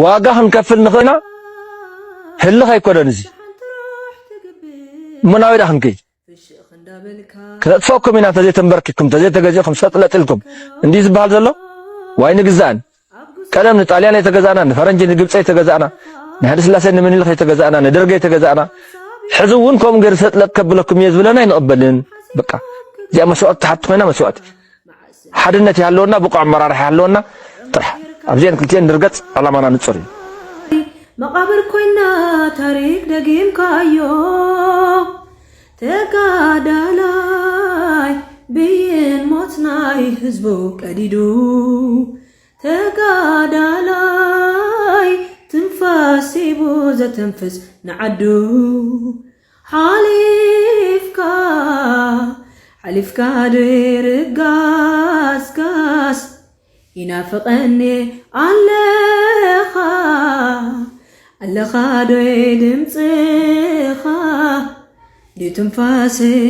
ዋጋ ክንከፍል ንኽእልና ህልኽ ኣይኮነን። እዚ እሞናዊ ዳ ክንከይ ክነጥፈኩም ኢና፣ እንተዘይተንበርኪኩም፣ እንተዘይተገዚእኩም፣ ሰጥለጥልኩም እንዲህ ዝበሃል ዘሎ ዋይ ንግዛእን። ቀደም ንጣልያን የተገዛእና፣ ንፈረንጂ ንግብፀ የተገዛእና፣ ንሃይለስላሴ ንምኒልክ የተገዛእና፣ ንደርገ የተገዛእና፣ ሕዚ እውን ከምኡ ገይሩ ሰጥለጥ ከብለኩም እየ ዝብለና ኣይንቕበልን። በቃ እዚኣ መስዋእቲ ትሓት ኮይና መስዋእቲ ሓድነት ይሃለወና፣ ብቑዕ ኣመራርሓ ይሃለወና ጥራሕ። ኣብዚአን ክልቲአን ንርገፅ፣ ዕላማና ንፁር እዩ። መቓብር ኮይና ታሪክ ደጊምካዮ ተጋዳላይ ብይን ሞት ናይ ህዝቡ ቀዲዱ ተጋዳላይ ትንፋስ ሂቡ ዘተንፍስ ንዓዱ ሓሊፍካ ሓሊፍካ ዶ ይርጋስጋስ ይናፍቐኒ ኣለኻ ኣለኻ ዶ ድምፅኻ ድትንፋሰይ